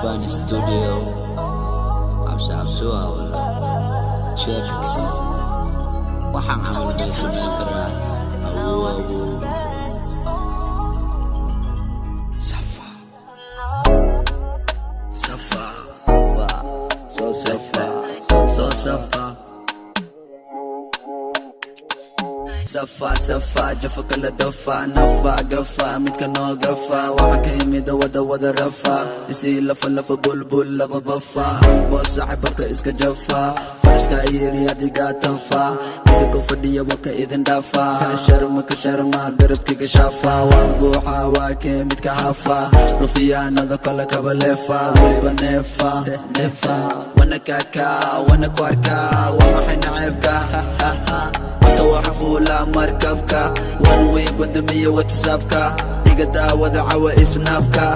Liban Studio. Cabsi cabsi waa wala Chepix. Waxaan camal bay samayn karaa. Awow awow. Safa Safa Safa So Safa So Safa Safa safa jafa kala dafa nafa gafa midka noo gafa waxa ka yimid wada wada rafa isii lafa lafa bulbul laba bafa ambo saaxibarka iska jafa fadhiska yiri adiga tafa idinku fadhiya waka idin dhaafa sharma ka sharma garabkiga shaafa waan buuxa waa kee midka hafa rufiyaanada kale kaba leefa weliba neefa neefa wana kaaka wana ku arka waa maxay naceebka? Wata waxa fuula markabka one week wadamiya WhatsAppka iga daawada cawa Snapka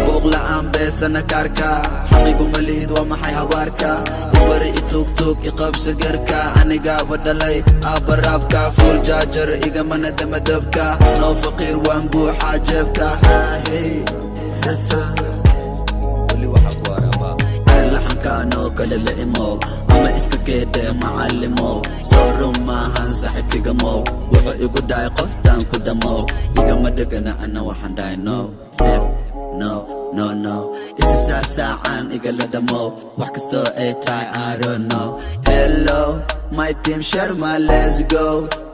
booq la'aan beesana kaarka xaqiguma lihid. Waa maxay habaarka? Ibari ituugtuug iqabsa garka anigaaba dhalay aabaraabka fuul jaajar igamana damadabka noo faqiir waan buuxaa jeebka. Weli waxaa ku araba laxankaanoo kale la imow ama iska keedhe macallimow soo run maahan saaxiibkigamow. Wuxuu igu dhahay qoftaan ku dhammow igama dhegana ana waxaan dhahay no no no no isi saasaacan igala dhammow wax kastoo ay tahay, I don't know. Hello my team Sharma, let's go.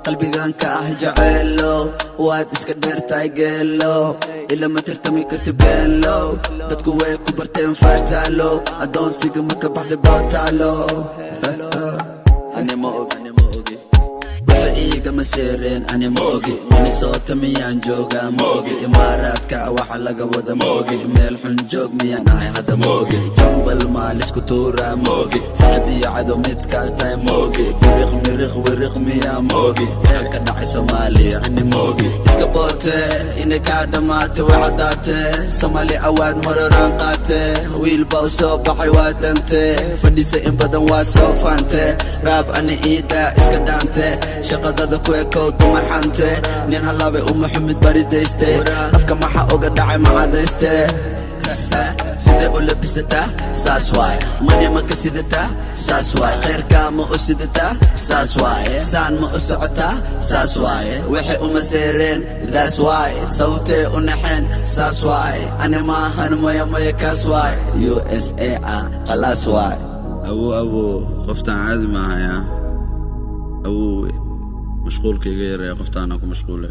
Qalbigan ka ah jeceelo waad iska dheertahay geelo ilama tartami karti beenlo dadku way ku barteen faataalo adoonsiga ma ka baxday bootaalo. Ani ma og, ani ma ogi waxa iigama seereen. Ani ma ogi Minnesota miyaan joogaa, ma ogi Imaaraadka waxa laga wada, ma ogi meel xun joog miyaan ahay hadda, ma ogi jambal maalisku tuuraa, ma ogi saxib iyo cadow midkaa tahay, ma ogi biriq miriq wiriq miyaa, ma ogi waxa ka dhacay Soomaaliya. Ani ma ogi iska boote inay kaa dhammaatay way caddaatee Soomaali awaad maroraan qaate wiil baa u soo baxay waa dante fadhiisa in badan waad soo faante raab ani iidaa iska dhaante shaqadada ku ekow dumar xante nin halaabay uma xumid baridayste afka maxa uga dhacay macadayste. Sidee u labisataa? Saas waay. Mani ma ka sidataa? Saas waay. Khayrkaa ma u sidataa? Saas waaye. Saan ma u socotaa? Saas waaye. Waxay uma seereen, that's why. Sababtee u naxeen, saas waay. Ani maahan maya maya kaas waay USA ah khalaas waay. Awow awow, qoftaan caadi maahaya. Awowe mashquulka iga yareeya qoftaana ku mashquule.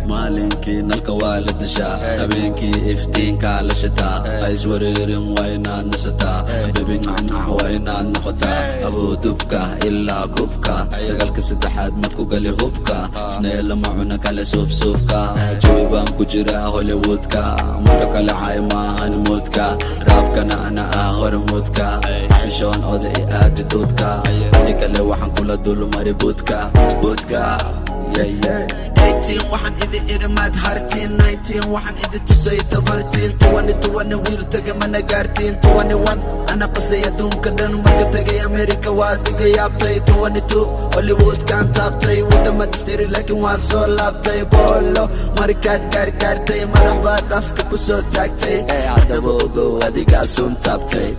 Maalinkii nalka waa la dashaa, habeenkii iftiinkaa la shitaa. Ha iswareerin, waa inaad nasataa. Bebi nacnac waa inaad noqotaa. Aboodubka ilaa kubka dagaalka saddexaad mad ku gali hubka sneela ma cuna kale suufsuufka jawi baan ku jiraa Hollywoodka mudo kale cay maahan moodka raabkana ana ah hormuudka xishoon oda i aadi duudka adi kale waxaan kula dulmari buudka buudka. 18 waxaan idin iri maad hartiin, 19 waxaan idin tusay tabartiin, 20 20 wiil taga mana gaartiin, 21 ana qasay adduunka dhan marka tagay America waa diga yaabtay, 22 Hollywoodkan taabtay wadamad istiri laakiin waan soo laabtay boolo markaad gaargaartay madax baad afka ku soo taagtay ee haddaba ogow adigaa sun taabtay.